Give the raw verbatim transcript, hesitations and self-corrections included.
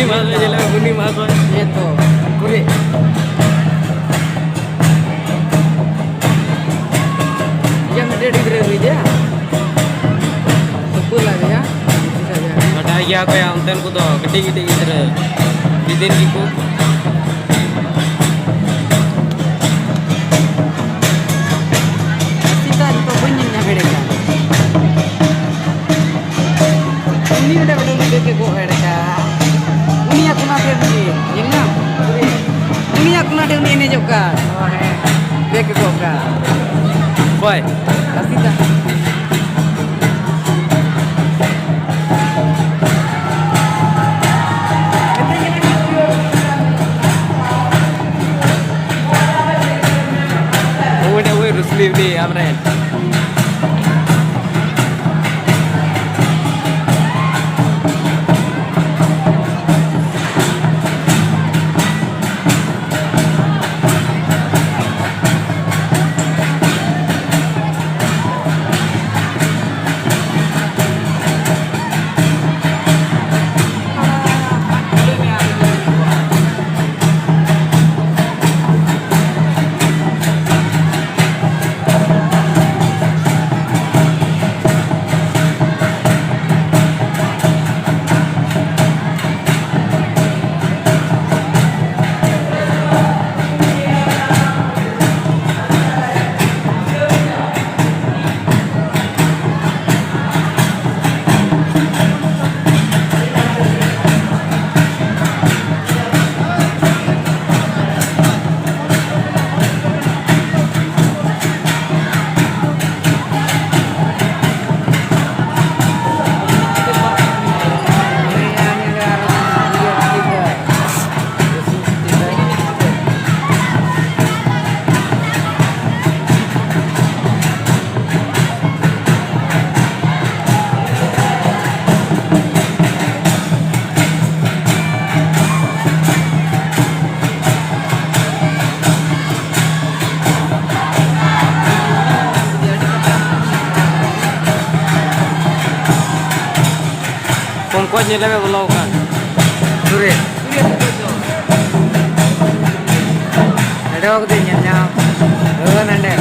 ᱢᱟᱦᱟᱥᱚᱭ, ᱧᱮᱞᱮ ᱢᱮ, ᱩᱱᱤ ᱢᱟᱦᱟᱥᱚᱭ᱾ ᱦᱮᱸ ᱛᱚ, ᱩᱠᱩᱨᱤᱡ᱾ ᱤᱭᱟᱹ ᱢᱤᱫᱴᱮᱱ ᱜᱤᱫᱽᱨᱟᱹ ᱦᱩᱭ ᱫᱮᱭᱟ᱾ ᱥᱩᱯᱩᱨ ᱞᱟᱜᱮᱭᱟ᱾ ᱵᱟᱰᱟᱭ ᱜᱮᱭᱟ ᱠᱚ ᱭᱟ, ᱚᱱᱛᱮᱱ ᱠᱚᱫᱚ ᱠᱟᱹᱴᱤᱡ ᱠᱟᱹᱴᱤᱡ ᱜᱤᱫᱽᱨᱟᱹ᱾ ᱵᱤᱫᱤᱱ ᱜᱮᱠᱚ᱾ ᱥᱮᱛᱟᱜ ᱱᱤᱛᱚᱜ ᱵᱟᱹᱧ ᱧᱮᱞ ᱧᱟᱢ ᱫᱟᱲᱮ ᱠᱟᱱ᱾ ᱩᱱᱤ ᱚᱸᱰᱮ ᱵᱮᱰᱮ ᱩᱱᱤ ᱵᱮᱜᱽ ᱮ ᱜᱚᱜ ᱮᱲ ᱠᱟᱜ᱾ ᱩᱱᱤᱭᱟᱜ ᱠᱚᱱᱟ ᱴᱷᱮᱱ ᱩᱱᱤ, ᱧᱮᱞ ᱧᱟᱢ? ᱩᱱᱤᱭᱟᱜ ᱠᱚᱱᱟ ᱴᱷᱮᱱ ᱩᱱᱤ ᱮᱱᱮᱡᱚᱜ ᱠᱟᱱ᱾ ᱵᱮᱜᱽ ᱮ ᱜᱚᱜ ᱠᱟᱜ᱾ ᱚᱠᱚᱭ? ᱨᱟᱥᱤᱫᱟ᱾ ᱩᱱᱤ, ᱩᱱᱤ ᱨᱩᱥᱞᱤ ᱩᱱᱤ ᱟᱢᱨᱮᱱ᱾ ᱯᱚᱝᱠᱚᱡᱽ ᱧᱮᱞᱮ ᱢᱮ ᱵᱚᱞᱚ ᱟᱠᱟᱱ᱾ ᱥᱩᱨᱮᱥ᱾ ᱱᱚᱰᱮ ᱦᱚᱸ ᱠᱟᱹᱴᱤᱡ ᱧᱮᱞ ᱧᱟᱢ᱾ ᱦᱳᱭ, ᱱᱚᱰᱮ᱾